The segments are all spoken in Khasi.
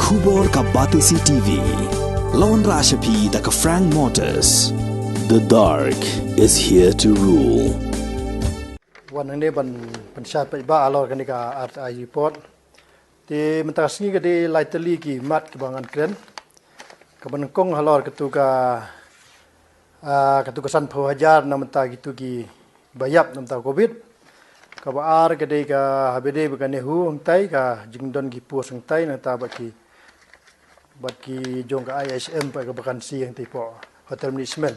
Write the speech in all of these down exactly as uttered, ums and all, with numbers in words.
Khubor ka Batesi T V. Lawan Rashapi da ka Frank Motors. The dark is here to rule. Wan hangne ban pynshai paidbah halor kane ka R T I report. Te mynta ka sngi ka dei lai tylli ki mat kiba ngan kren. Kaba nyngkong halor katu ka, ah, katu ka sanphew hajar na mynta kitu kiba ïap na mynta covid. Kaba ar ka dei ka haba dei ba ka NEHU hangtai, ka jingdon ki post hangtai nangta bad ki, bad ki jong ka I H M pat ka vacancy hangtai hapoh hotel management.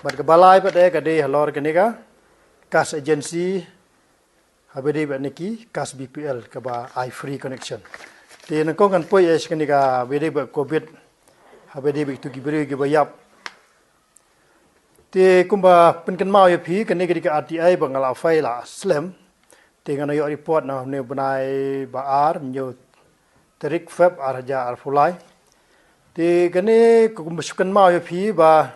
Bad kaba lai pat ka dei halor kane ka cash agency, haba dei bad kine ki cash B P L kaba ai free connection. Te nyngkong ngan poi ïa kane ka haba dei bad covid, haba dei bad kitu ki briew kiba ïap. Te kumba pynkynmaw ïa phi, kane ka dei ka R T I ba nga la file la slem. Te ngan ïoh report na une u bnai ba ar, hynñiew tarik Feb ar hajar arphew lai. Te kane kumba shu kynmaw ïa phi ba,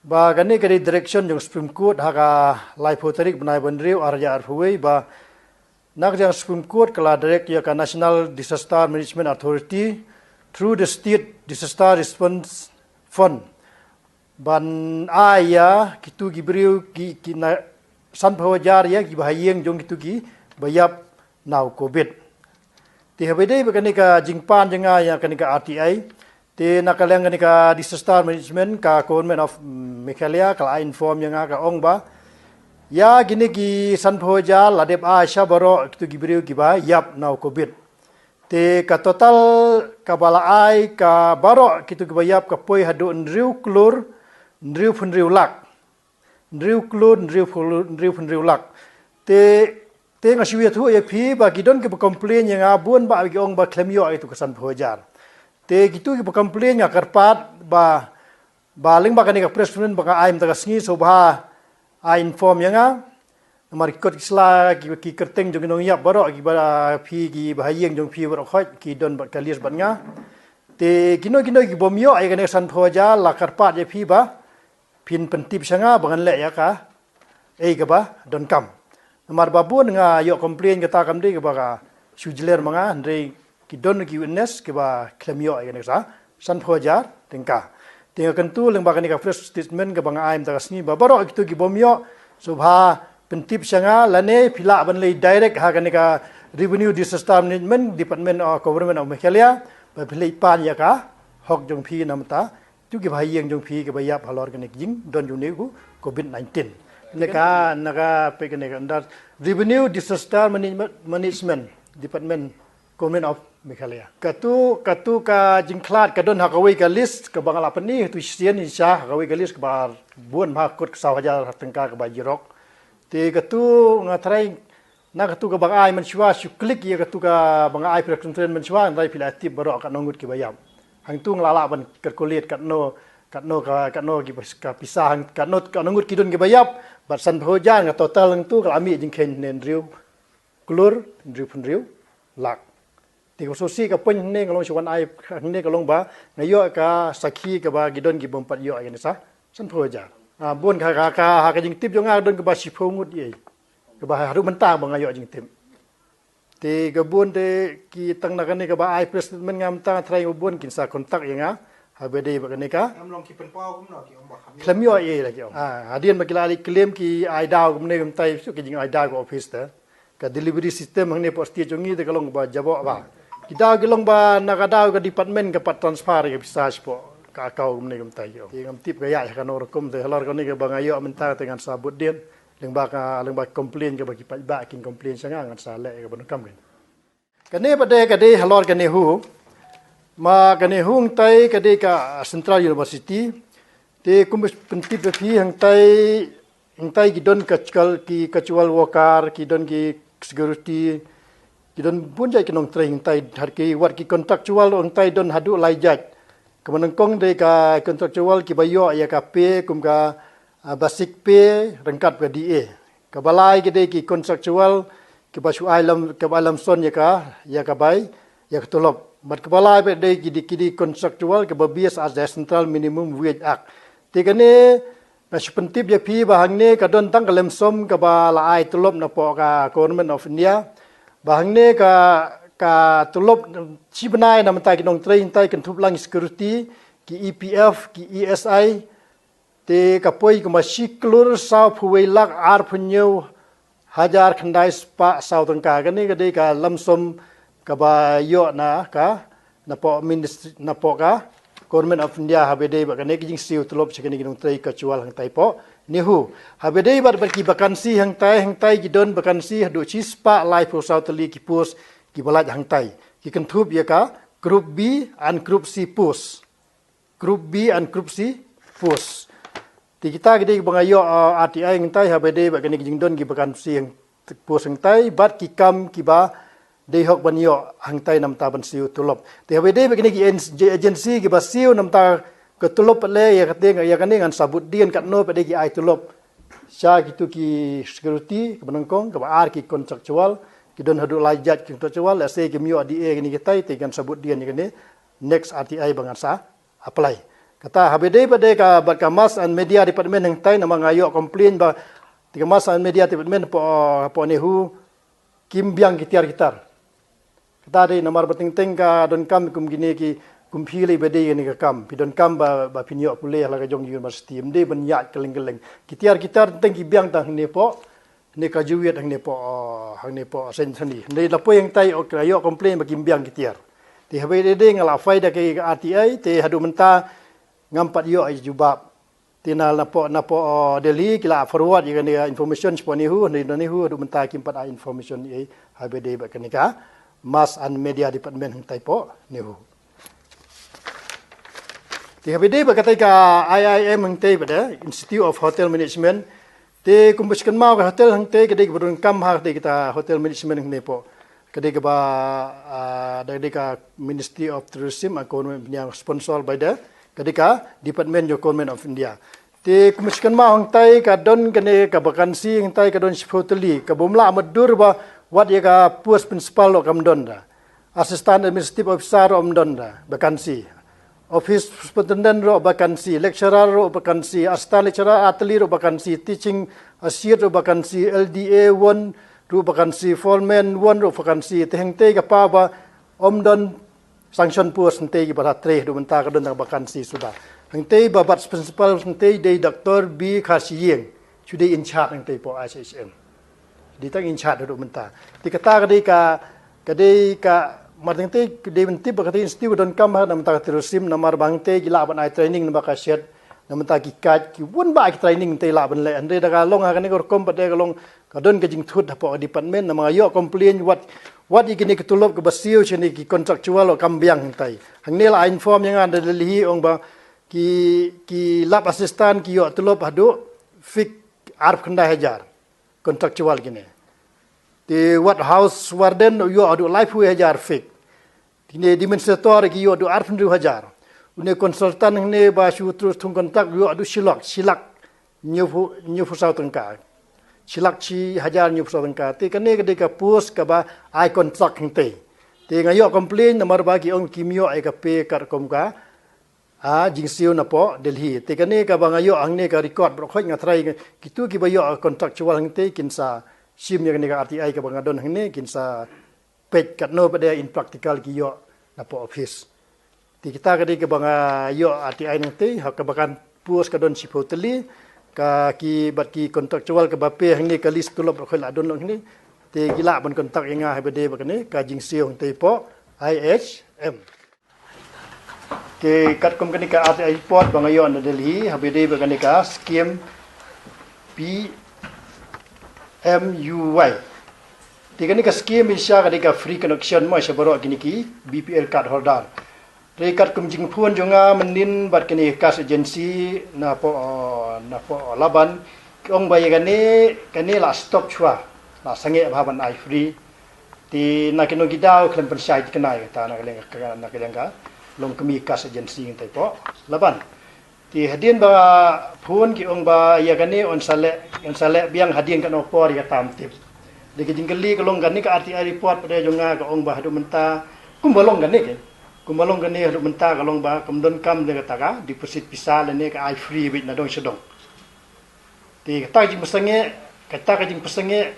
ba kane ka dei direction jong Supreme Court ha ka laiphew tarik bnai ba hynriew ar hajar arphew wei ba na ka jong Supreme Court ka la direct ïa ka National Disaster Management Authority through the State Disaster Response Fund ban ai ïa kitu ki briew ki, ki na sanphew hajar ïa kiba ha ïing jong kitu kiba ïap na u covid. Te haba dei bad kane ka jingpan jong nga ïa kane ka R T I, te na ka liang kane ka disaster management ka Government of Meghalaya ka la inform ïa nga, ka ong ba ïa kine ki sanphew hajar la dep ai sha baroh kitu ki briew kiba ïap na u covid. Te ka total kaba la ai ka baroh kitu kiba ïap ka poi haduh hynriew klur hynriewphew hynriew lak. Hynriew klur hynriewphew, hynriewphew hynriew lak. Te, te nga shu ïathuh ïa phi ba ki don kiba complain ïa nga bun ba ki ong ba khlem ïoh ïa kitu ka sanphew hajar. Te kitu kiba complain nga kyrpad ba, ba lyngba kane ka press statement ba nga ai mynta ka sngi, sngewbha ai inform ïa nga. Namar ki kot ki sla, ki, ki kyrteng jong ki nongïap baroh kiba, phi kiba ha ïing jong phi baroh khoit ki don bad ka list bad nga. Te kino kino ki bym ïoh ïa kane ka sanphew hajar la kyrpad ïa phi ba phin pyntip sha nga ba ngan leh ïa kaei kaba donkam. Namar ba bun nga ïoh complain kata kam dei kaba ka shu jler ma nga, hynrei ki don ki witness kiba khlem ïoh ïa kane ka sa, sanphew hajar tyngka. Te nga kyntu lyngba kane ka press statement kaba nga ai mynta ka sngi ba baroh kitu ki bym ïoh, sngewbha pyntip sha nga, lane phi lah ban leit direct ha kane ka Revenue Disaster Management Department of Government of Meghalaya, ba phi leit pan ïa ka hok jong phi na mynta kitu kiba ha ïing jong phi kiba ïap halor kane ka jingdon jong une u covid nineteen. Na ka, na ka, peit kane ka under Revenue Disaster Management, Management Department, Government of Meghalaya. Katu, katu ka jingkhlad ka don ha kawei ka list kaba nga la pyni ha tu shisien, shisha, ha kawei ka list kaba bun bha, kut ka saw hajar tyngka kaba jyrok. Te katu nga trai, na katu kaba nga ai mynshuwa, shu click ïa katu kaba nga ai press conference mynshuwa, nga trai phi la tip baroh katno ngut kiba ïap. Hangtu nga la lah ban calculate katno, katno ka, katno ki pis-, ka pisa hang, katno, katno ngut ki don kiba ïap, bad sanphew hajar nga total hangtu ka la mih jingkheiñ hynriew klur hynriewphew hynriew lak. Te ka sngewsih ka point hangne ka long shu wan ai hangne ka long ba nga ïoh ka sakhi kaba ki don ki bym pat ïoh ïa kane sa sanphew hajar. Ah, bun ka, ka, ka, ha ka jingtip jong nga don kaba shiphew ngut ïa. Kaba haduh mynta ba nga ïoh jingtip. Te ka bun te ki tang na kane kaba ai press statement nga mynta, trai ba bun kin sa contact ïa nga. Haba dei ba kane ka. Ngam long ki pynpaw kumno ki ong ba khlem ïoh ïa la ki ong. Ah, hadien ba ki la leit claim ki ai daw kumne kumtai, shu ki jing ai daw ka office te. Ka delivery system hangne hapoh state jong ngi te ka long ba jaboh ba. Ki daw ki long ba na ka daw ka department ka pat transfer ka pisa shapoh ka account kumne kumtai. Te ngam tip ka ïaid ha kano rukom te halor kane kaba nga ïoh mynta te ngan sa bud dien. Lyngba ka, lyngba complain kaba ki paidbah kin complain sha nga, ngan sa leh kaba donkam kin. Kane pat de ka dei halor ka NEHU. Ma ka NEHU hangtai ka dei ka Central University. Te kumba pyntip ïa phi hangtai, hangtai ki don ka casual, ki casual worker, ki don ki security, ki don bun jait ki nongtrei hangtai, har ki wat ki contractual hangtai don haduh lai jait. Kaba nyngkong dei ka contractual kiba ïoh ïa ka pay kum ka, ah, basic pay ryngkat ka D A. Kaba lai ki dei ki contractual kiba shu ai lam, kiba ai lam son ïa ka, ïa ka bai, ïa ka tulop. Bad kaba lai pat dei ki dei, ki dei contractual kiba base as the Central Minimum Wage Act. Te kane nga shu pyntip ïa phi ba hangne ka don tang ka lam son kaba la ai tulop napoh ka Government of India. Ba hangne ka, ka tulop shi bnai na mynta ki nongtrei hangtai kynthup lang ki security, ki E P F, ki E S I, te ka poi kumba shi klur saw phew wei lak ar phew hynñiew hajar khyndai spah saw tyngka. Kane ka dei ka lump sum kaba ïoh na ka, na poh ministry, na poh ka Government of India, haba ïadei bad kane ka jingsiew tulop sha kine ki nongtrei kontraktual hangtai poh NEHU. Haba ïadei bad, bad ki vacancy hangtai, hangtai ki don vacancy haduh shi spah lai phew saw tylli ki post kiba lait hangtai. Ki kynthup ïa ka Group B and Group C post. Group B and Group C post. Te kita ki dei ba nga ïoh, uh, R T I hangtai haba ïadei bad kine ki jingdon ki vacancy hang, post hangtai bad ki kam kiba dei hok ban ïoh hangtai namar ban siew tulop. Te haba ïadei bad kine ki en-, agency kiba siew namar ka tulop pat leh, ïa kata, ïa kane ngan sa bud dien katno pat de ki ai tulop sha kitu ki security kaba nyngkong, kaba ar ki contractual, ki don haduh lai jait ki contractual, lehse kim ïoh D A kine kitai, te ngan sa bud dien ïa kane next R T I ba ngan sa apply. Kata haba ïadei bad ka, bad ka Mass and Media Department hangtai, namar nga ïoh complain ba te ka Mass and Media Department poh, poh NEHU kim biang ki tiar ki tar. Kata dei namar ba teng teng ka donkam kum kine ki, kum phi lei ba dei kane ka kam, phi donkam ba, ba phin ïoh pule ha la ka jong university, ym dei ban ïaid kylleng kylleng. Ki tiar ki tar teng teng ki biang tang hangne poh, hangne ka Jewitt, hangne poh, hangne poh Saint Anthony. Hynrei la poi hangtai, ok, la ïoh complain ba kim biang ki tiar. Te haba ïadei, nga la file da ka R T I, te haduh mynta ngam pat ïoh jubab. Te na, na poh, na poh, uh, Delhi ki la forward ïa kane ka information sha poh NEHU, hynrei na NEHU haduh mynta kim pat ai information ei haba ïadei bad kane ka Mass and Media Department hangtai poh NEHU. Te haba ïadei bad katai ka I I M hangtai bad, eh, Institute of Hotel Management. Te kumba shi kynmaw ka hotel hangtai ka dei kaba donkam ha, ka dei kita hotel management hangne poh. Ka dei kaba, ah, da dei ka Ministry of Tourism and Government of India, sponsored by the, ka dei ka Department of Government of India. Te kumba shi kynmaw hangtai ka don kane ka vacancy hangtai ka don shiphew tylli, kaba ym lah mutdur ba wat ïa ka post principal ruh kam don da. Assistant Administrative Officer ruh ym don da vacancy. Office Superintendent ruh vacancy, Lecturer ruh vacancy, Assistant Lecturer ar tylli ruh vacancy, Teaching Associate ruh vacancy, L D A one ruh vacancy, Foreman one ruh vacancy. Te hangtai ka paw ba ym don sanction post hangtai kiba la trei haduh mynta, ka don tang vacancy suda. Hangtai ba Vice Principal hangtai dei Doctor B Kharshiing, shu dei in charge hangtai poh I H H M. Dei tang in charge haduh mynta. Te kata ka dei ka, ka dei ka, mar hangtai ka dei ban tip ba kata institute ka donkam ha namar ka tourism, namar ba hangtai ki lah ban ai training namar ka shet, namar ki kait, ki bun bah ki training hangtai lah ban leh. Hynrei da ka long ha kane ka rukom pat de ka long ka don ka jingthut hapoh ka department, namar nga ïoh complain wat, wat ïa kine ki tulop kiba siew sha kine ki contractual ruh kam biang hangtai. Hangne la inform ïa nga da Delhi ong ba ki, ki lab assistant ki ïoh tulop haduh fik arphew khyndai hajar. Contractual kine. Te wat house warden ïoh haduh laiphew hajar fik. Kine administrator ki ïoh haduh arphew hynriew hajar. Une consultant hangne ba shu trus thung contract ïoh haduh shi lak, shi lak hynñiewphew, hynñiewphew saw tyngka. Shi lak shi hajar hynñiewphew saw tyngka. Te kane ka dei ka post kaba ai contract hangtai. Te nga ïoh complain namar ba ki ong kim ïoh ïa ka pay katkum ka, ah, jingsiew napoh Delhi. Te kane kaba nga ïoh hangne ka record baroh khoit, nga tharai kitu kiba ïoh contractual hangtai kin sa shim ïa kane ka R T I kaba nga don hangne, kin sa peit katno pat de in practical ki ïoh napoh office. Te kita ka dei kaba nga ïoh R T I hangtai, ha kaba kan post ka don shiphew tylli, ka ki bad ki contractual kaba pay hangne ka list tulop baroh khoit la don hangne. Te ki lah ban contact ïa nga haba dei ba kane ka jingsiew hangtai poh I H M. Te katkum kane ka R T I report ba nga ïoh na Delhi, haba dei ba kane ka scheme P M U Y. Te kane ka scheme i sha ka dei ka free connection mo sha baroh kine ki B P L card holder. Te katkum jingphone jong nga mynnin bad kine ki cash agency napoh, napoh Laban, ki ong ba ïa kane, kane la stop shuwa, la sangeh bha ban ai free. Te na ki nong ki daw khlem pynshai thikna ïa kata na ka liang ka, na ka liang ka longkmie cash agency hangtai poh Laban. Te hadien ba phone ki ong ba ïa kane yn sa leh, yn sa leh biang hadien katno por ïa kata ym tip. Te ka jingkylli ka long kane ka R T I report pat de jong nga ka ong ba haduh mynta kumba long kane ke. Kumba long kane haduh mynta ka long ba kam donkam de kata ka deposit pisa lane ka ai free beit na dong sha dong. Te kata ka jingpynsangeh, kata ka jingpynsangeh,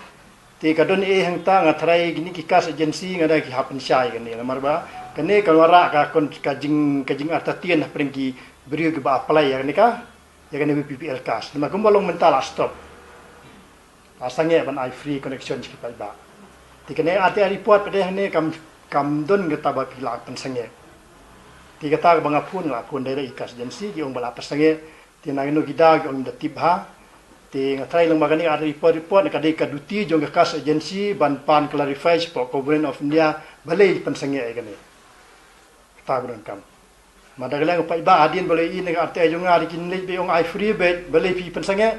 Te ka don ei hangta, nga tharai kine ki caste agency nga da ki hap pynshai kane, namar ba kane ka wanrah ka kon ka jing ka jing artatien hapdeng ki briew kiba apply ïa kane ka, ïa kane VPPL caste. Namar kumba long mynta la stop. La sangeh ban ai free connection sha ki paidbah. Te kane R T I report pat de hangne kam kam don kata ba phi la pynsangeh. Te kata kaba nga phone, nga la phone direct ïa ki caste agency, ki ong ba la pynsangeh. Te na kino ki daw ki ong da tip bha. Te nga tharai lang ba kane ka R T I report, report na ka dei ka duty jong ka caste agency ban pan clarify shapoh Government of India balei pynsangeh ïa kane. Kata ba donkam. Ma da ka liang u paidbah hadien ba la ïohi na ka R T I jong nga, da kin leit beit ong ai free beit, balei phi pynsangeh?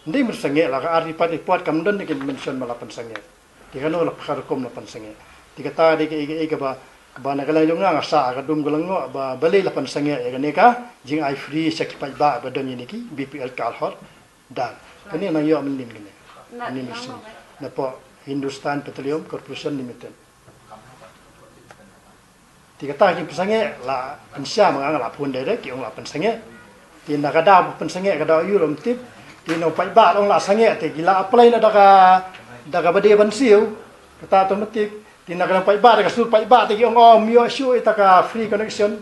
Ym dei pynsangeh, la ka R T I pat report kam don da ka mention ba la pynsangeh. Te kano la, ka rukom la pynsangeh. Te kata dei kaei kaei kaba, kaba na ka liang jong nga nga sah ka dum ka lyngngoh ba balei la pynsangeh ïa kane ka jing ai free sha ki paidbah ba don ïa kine ki BPL card holder. Kane nang ïoh mynnin kane. Mynnin shi. Napoh Hindustan Petroleum Corporation Limited. Te kata ka jingpynsangeh la pynshai ma nga, nga la phone direct, ki ong la pynsangeh. Te na ka daw pynsangeh ka daw aïu ruh ym tip. Te na u paidbah la ong la sangeh, te ki la apply na da ka, da kaba dei ban siew. Kata automatic. Te na ka dang paidbah, da ka sur paidbah, te ki ong, oh, ym ïoh shuh ita ka free connection.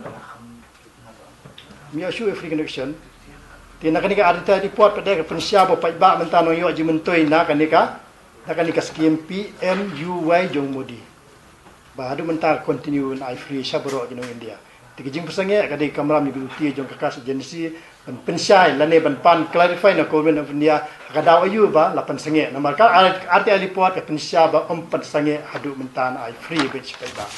Ym ïoh shuh ïa free connection. Te na kane ka R T I report pat de ka pynshai ba u paidbah mynta nang ïoh jingmyntoi na kane ka, na kane ka scheme P M U Y jong Modi. Ba haduh mynta ka continue ban ai free sha baroh ki nong India. Te ka jingpynsangeh ka dei kamram ïa ka duty jong ka caste agency ban pynshai lane ban pan clarify na Government of India ha ka daw aïu ba la pynsangeh. Namar ka R-, R T I report ka pynshai ba ym pynsangeh, haduh mynta ai free beit sha ki paidbah.